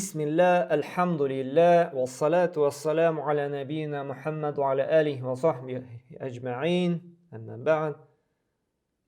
Бисмилла, әлхәмдулилла, вассалату вассаламу аля нәбиина Мухаммад ва аля алихи ва сахбихи әҗмәин. Әмма бәгъд.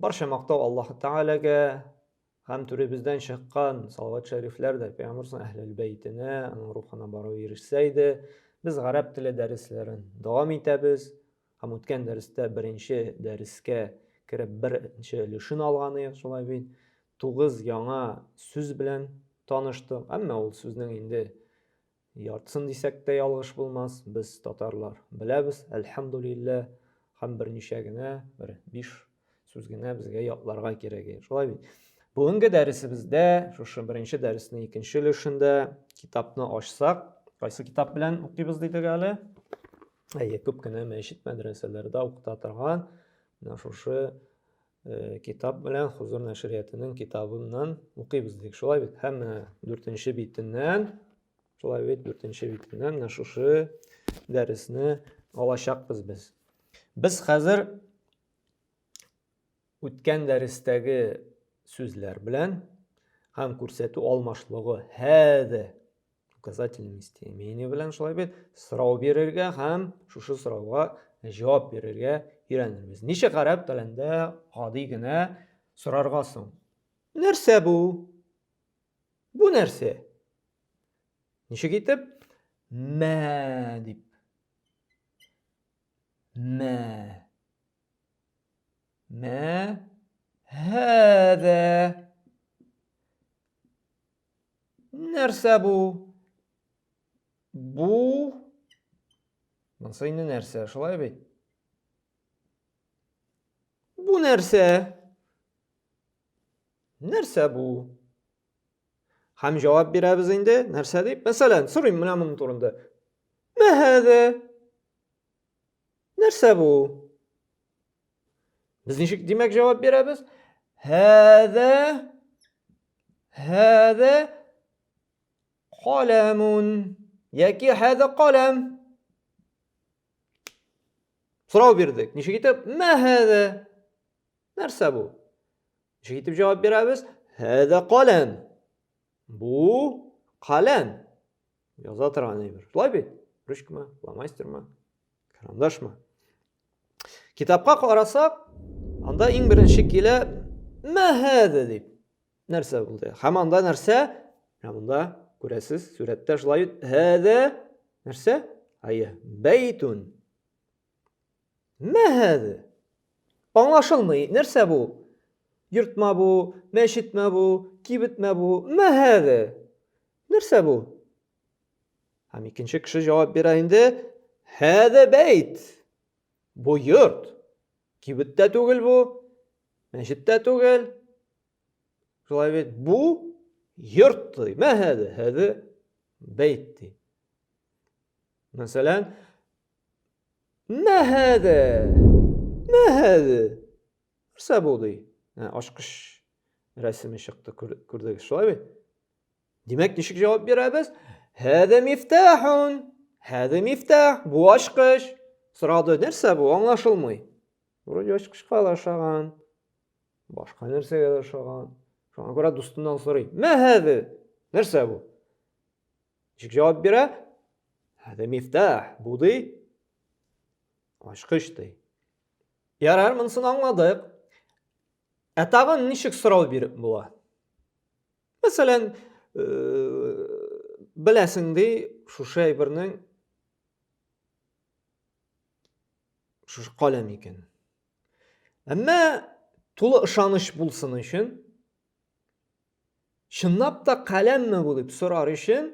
Барча мактау Аллаһ Тәгаләгә һәм түребездән чыккан салават шәрифләр дә Пәйгамбәребезнең әһлел бәйтенә, аның рухына барып ирешсә иде. Без гарәп теле дәресләрен дәвам итәбез. Һәм үткән дәрестә беренче дәрескә кереп беренче өлешен алган идек, шулай бит. Тугыз яңа сүз белән таныштык. Әмма ул сүзнең инде яртысын дисәк тә ялгыш булмас. Без татарлар беләбез, әлхәмдулиллә, һәм берничә генә, бер биш сүз генә безгә ятларга кирәк. Шулай бит. Бүгенге дәресебездә, шушы беренче дәреснең икенче өлешендә китапны ачсак, кайсы китап белән укыйбыз дидек әле? Әйе, күп кенә мәчет мәдрәсәләрдә укыта торган менә шушы Э, китап белән Хузур нәшриятының китабыннан укыйбыз дик. Шулай бит? Һәм менә дүртенче битеннән, шулай бит, дүртенче битеннән менә шушы дәресне алачакбыз без. Без хәзер үткән дәрестәге сүзләр белән һәм күрсәтү алмашлыгы һәдә указательный местоимение белән шулай бит сорау бирергә һәм шушы сорауга җавап бирергә өйрәнербез. Ничек гарәп телендә гади генә сорарга соң? Нәрсә бу? Бу нәрсә? Ничек итеп? Мә дип. Мә. Мә. Һәдә. Нәрсә бу? Бу Монысы инде нәрсә, шулай бит? Бу нәрсә? Нәрсә бу? Һәм җавап бирәбез инде, нәрсә дип? Мәсәлән, сорыйм менә моның турында. Мәһәдә. Нәрсә бу? Без ничек димәк җавап бирәбез? Һәдә һәдә каламун яки һәдә калам. Сорау бирдек. Ничек итеп? Мә һәдә? Нәрсә бу? Ничек итеп җавап бирәбез? Һәдә калам. Бу каләм. Яза торган әйбер. Шулай бит? Ручкамы, фломастермы, карандашмы? Китапка карасак, анда иң беренче килә мәһәдә дип. Нәрсә булды? Һәм анда нәрсә? Менә монда күрәсез, сурәттә шулай бит. Һәдә нәрсә? Әйе, бәйтун. Мәһәдә. Аңлашылмый, нәрсә бу? Йортма бу, мәчетме бу, кибетме бу? Мәһәдә. Нәрсә бу? Һәм икенче кеше җавап бирә инде, Һәдә бәйт. Бу йорт. Кибеттә түгел бу, мәчеттә түгел. Шулай бит, бу йорт ди. Мә һәдә? Һәдә бәйт ди. Мәсәлән, мә һәдә? Мә һәдә? Нәрсә бу ди? Ачкыч рәсеме чыкты, күрдегез, шулай бит? Димәк, ничек җавап бирәбез? Һәдә мифтахун. Һәдә мифтах. Бу ачкыч. Сорады, нәрсә бу? Аңлашылмый. Вроде ачкычка да ошаган. Башка нәрсәгә дә ошаган. Шуңа күрә дустыннан сорый. Мә һәдә? Нәрсә бу? Ничек җавап бирә? Һәдә мифтах. Бу ди ачкыч ди. Ярар, монысын аңладык. Ә тагын ничек сорау биреп була? Мәсәлән, э, беләсең ди, шушы әйбернең шушы каләм икән. Әмма тулы ышаныч булсын өчен, чынлап та каләмме бу дип сорар өчен,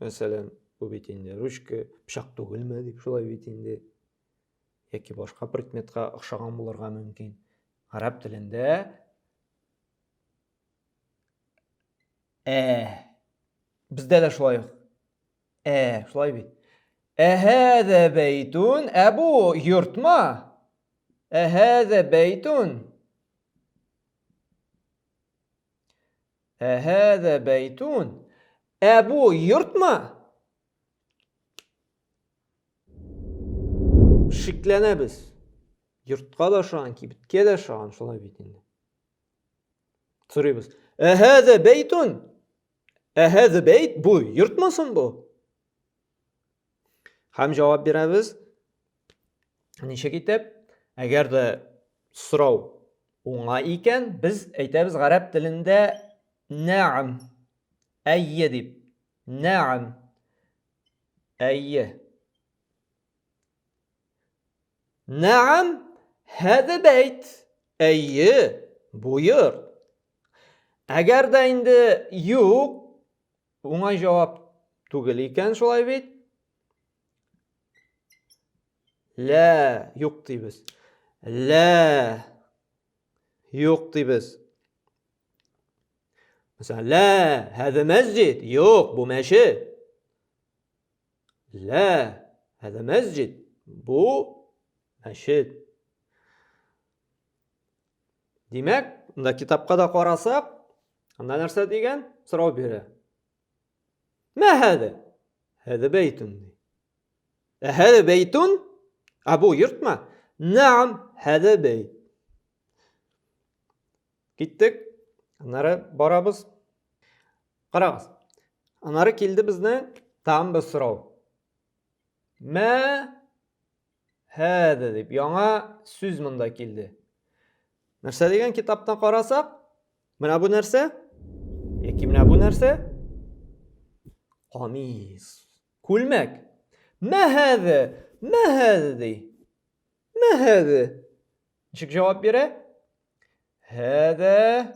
мәсәлән, бу бит инде ручка, пычак түгелме дип шулай бит инде. Яки башка предметка охшаган булырга мөмкин. Гарәп телендә ә бездә дә шулай ук. Ә, шулай бит. Әһәдә бәйтун, ә бу йортма? Әһәдә бәйтун. Әһәдә бәйтун. Ә бу йортма? Шикләнәбез. Йортка да ошаган, кибеткә дә ошаган, шулай бит инде. Сорыйбыз. Әһәдә бәйтун. Әһәҙе бәйт, бу йортмы соң бу? Һәм җавап бирәбез. Ничек итеп? Әгәр дә сорау уңай икән, без әйтәбез гарәп телендә нәам, әйе дип. Нәам. Әйе. Нәам, һәҙе бәйт. Әйе, бу йорт. Әгәр дә инде юк, уңай җавап түгел икән, шулай бит? Лә, юк дибез. Лә, юк дибез. Мәсәлән, лә, һәҙе мәсҗид, юк, бу мәчет. Лә, һәҙә мәсҗид, бу мәчет. Димәк, монда китапка да карасак, анда нәрсә дигән? Сорау бирә. Мә һәҙә? Һәҙә бәйтун ди. Ә һәҙә бәйтун? Ә бу йортмы? Нәам, һәҙә бәйт. Киттек. Аннары барабыз. Карагыз. Аннары килде безнең тагын бер сорау. Мә һәдә дип яңа сүз монда килде. Нәрсә дигән китаптан карасак, менә бу нәрсә? Яки менә бу нәрсә? Камис. Күлмәк. Мә һәдә? Мә һәдә ди. Мә һәдә? Ничек җавап бирә? Һәдә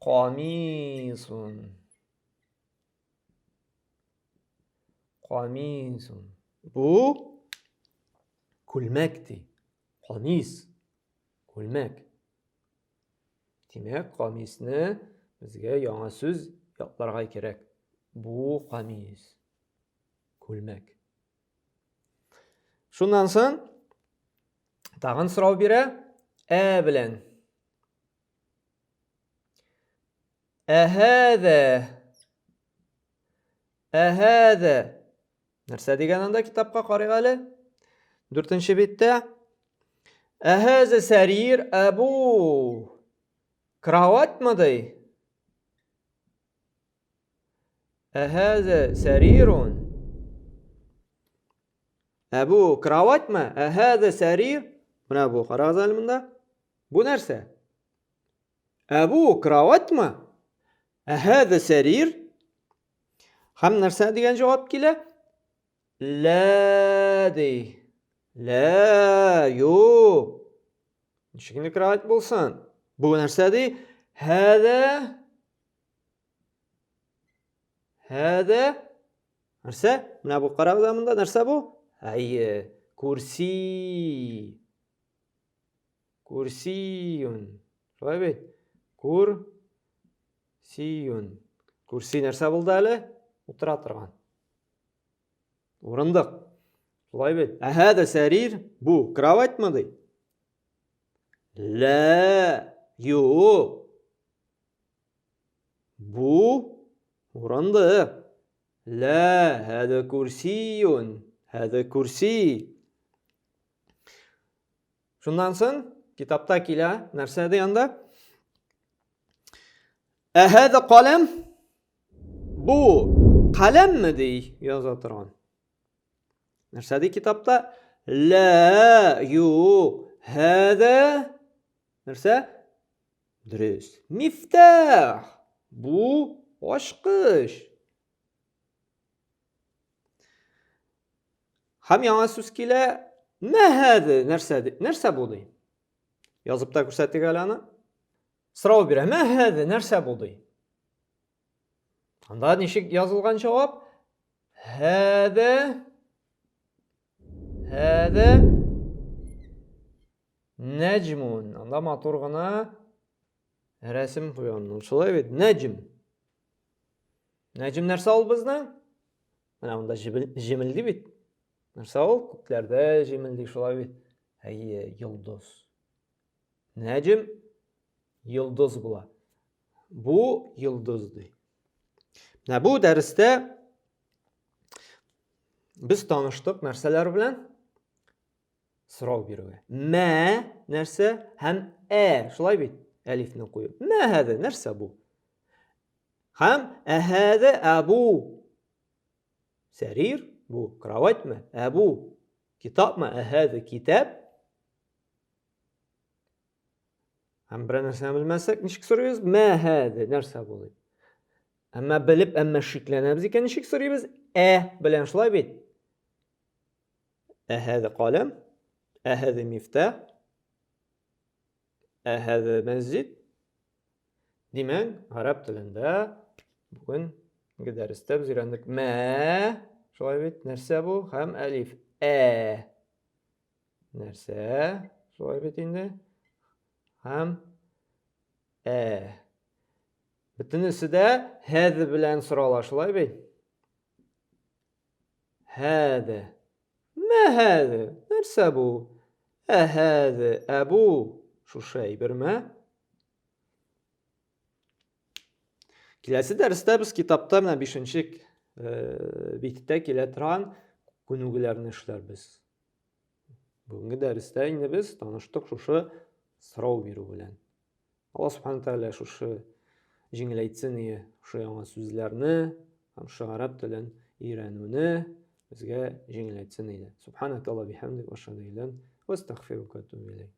камисун. Камисун. Бу күлмәк ди. Камис. Күлмәк. Димәк, камисны безгә яңа сүз ятларга кирәк. Бу камис. Күлмәк. Шуннан соң тагын сорау бирә. Ә белән. Әһәдә. Әһәдә. Нәрсә дигән анда китапка карыйк әле. Дүртенче биттә. Әһәзә сәрир әбу. Кроватьмы ди? Әһәзә сәрирун. Әбу кроватьмы? Әһәзә сәрир. Менә бу карагыз әле монда. Бу нәрсә? Ә бу кроватьмы? Әһәдә сәрир? Һәм нәрсә дигән җавап килә? Лә ди. Лә, юк. Ничек инде кровать булсын? Бу нәрсә ди? Һәдә Һәдә нәрсә? Менә бу карагыз монда нәрсә бу? Әйе, курси. Курсиюн. Шулай бит? Кур сиюн. Курси нәрсә булды әле? Утыра торган. Урындык. Шулай бит? Әһә дә сәрир. Бу кроватьмы ди? Лә, юк. Бу урындык. Лә, һәдә курсиюн. Һәдә курси. Шуннан соң китапта килә, нәрсә ди анда? Әһәдә каләм? Бу каләмме ди яза торган. Нәрсә ди китапта? Лә, юк, һәдә нәрсә? Дөрес. Мифтах. Бу ачкыч. Һәм яңа сүз килә. Мәһәде нәрсә ди? Нәрсә бу ди? Язып та күрсәтик әле аны. Сорау бирә. Мәһәде нәрсә бу ди? Анда ничек язылган җавап? Һәдә Һәдә нәҗмун. Анда матур гына рәсем куйган. Шулай бит? Нәҗм. Нәҗем нәрсә ул безнең? Менә монда җемелди бит. Нәрсә ул? Күкләрдә җемелди, шулай бит. Әйе, йолдыз. Нәҗем йолдыз була. Бу йолдыз ди. Менә бу дәрестә без таныштык нәрсәләр белән? Сорау бирүгә. Мә нәрсә һәм ә, шулай бит? Әлифне куеп. Мә һәдә нәрсә бу? Һәм әһәдә әбу сәрир, бу кроватьмы? Әбу китапмы? Әһәдә китап. Һәм берәр нәрсәне белмәсәк, ничек сорыйбыз? Мә һәдә, нәрсә бу дип. Әмма белеп, әмма шикләнәбез икән, ничек сорыйбыз? Ә белән шулай бит. Ә һәдә каләм, ә һәдә мифтах, ә һәдә мәсҗид. Димәк, гарәп телендә бүгенге дәрестә без өйрәндек мә, шулай бит, нәрсә бу? Һәм әлиф. Ә. Нәрсә? Шулай бит инде. Һәм ә. Бөтенесе дә һәд белән сорала, шулай бит? Һәд. Мә һәд? Нәрсә бу? Ә һәд, ә бу шушы әйберме? Киләсе дәрестә без китапта менә 5 нче биттә килә торган күнегүләрне эшләрбез. Бүгенге дәрестә инде без таныштык шушы сорау бирү белән. Алла субхана тәгалә шушы җиңеләйтсен ие шушы яңа сүзләрне һәм шушы гарәп телен өйрәнүне безгә җиңеләйтсен иде. Субханак Алла бихамдик ва ашһаду илля ва астагфирука ва атубу илейк.